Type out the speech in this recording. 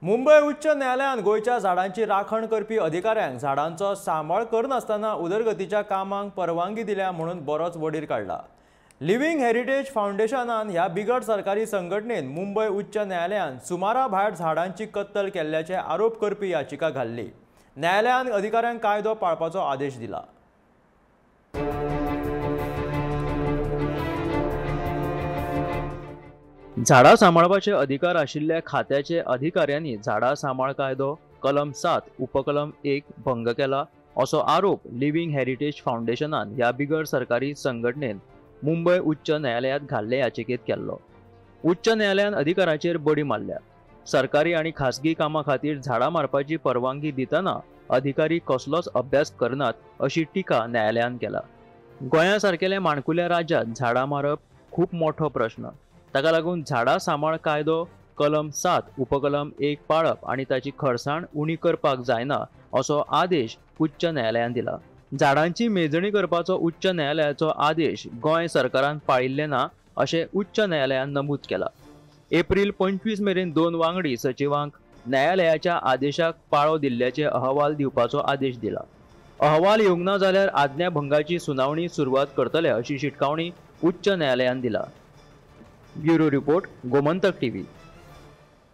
मुंबय उच्च न्यायालयान गोंयच्या झाडांची राखण करपी अधिकाऱ्यांक झाडांचो सांबाळ करनासतना उदरगतीच्या कामांक परवानगी दिल्या म्हणून बरोच वडीर काडला. लिव्हिंग हेरिटेज फावंडेशनान ह्या बिगड सरकारी संघटनेन मुंबय उच्च न्यायालयान सुमारा भायर झाडांची कत्तल केल्ल्याचे आरोप करपी याचिका घाल्ली. न्यायालयान अधिकाऱ्यांक कायदो पाळपाचो आदेश दिला. झाडां सांबाळपाचे अधिकार आशिल्ल्या खात्याचे अधिकाऱ्यांनी झाडां सांबाळ कायदो कलम 7 उपकलम 1 भंग केला असो आरोप लिव्हिंग हेरिटेज फावंडेशनान ह्या बिगर सरकारी संघटनेन मुंबय उच्च न्यायालयात घाल्ले याचिकेत केल्लो. उच्च न्यायालयान अधिकाराचेर बडी मारल्या. सरकारी आनी खासगी कामां खातीर झाडां मारपाची परवानगी दितना अधिकारी कसलोच अभ्यास करनात अशी टिका न्यायालयान केला. गोंया सारकेल्या माणकुल्या राज्यात झाडां मारप खूब मोठो प्रश्न. ताका लागून झाडां सांबाळ कायदो कलम 7 उपकलम 1 पाळप आनी ताची खरसाण उणी करपाक जायना असो आदेश उच्च न्यायालयान दिला. झाडांची मेजणी करपाचो उच्च न्यायालयाचो आदेश गोंय सरकारान पाळिल्ले ना अशें उच्च न्यायालयान नमूद केला. एप्रील 25 मेरेन 2 वांगडी सचिवांक न्यायालयाच्या आदेशाक पाळो दिल्ल्याचे अहवाल दिवपाचो आदेश दिला. अहवाल येवंक ना जाल्यार आज्ञाभंगाची सुनावणी सुरवात करतले अशी शिटकावणी उच्च न्यायालयान दिला. Bureau report, Gomantak TV.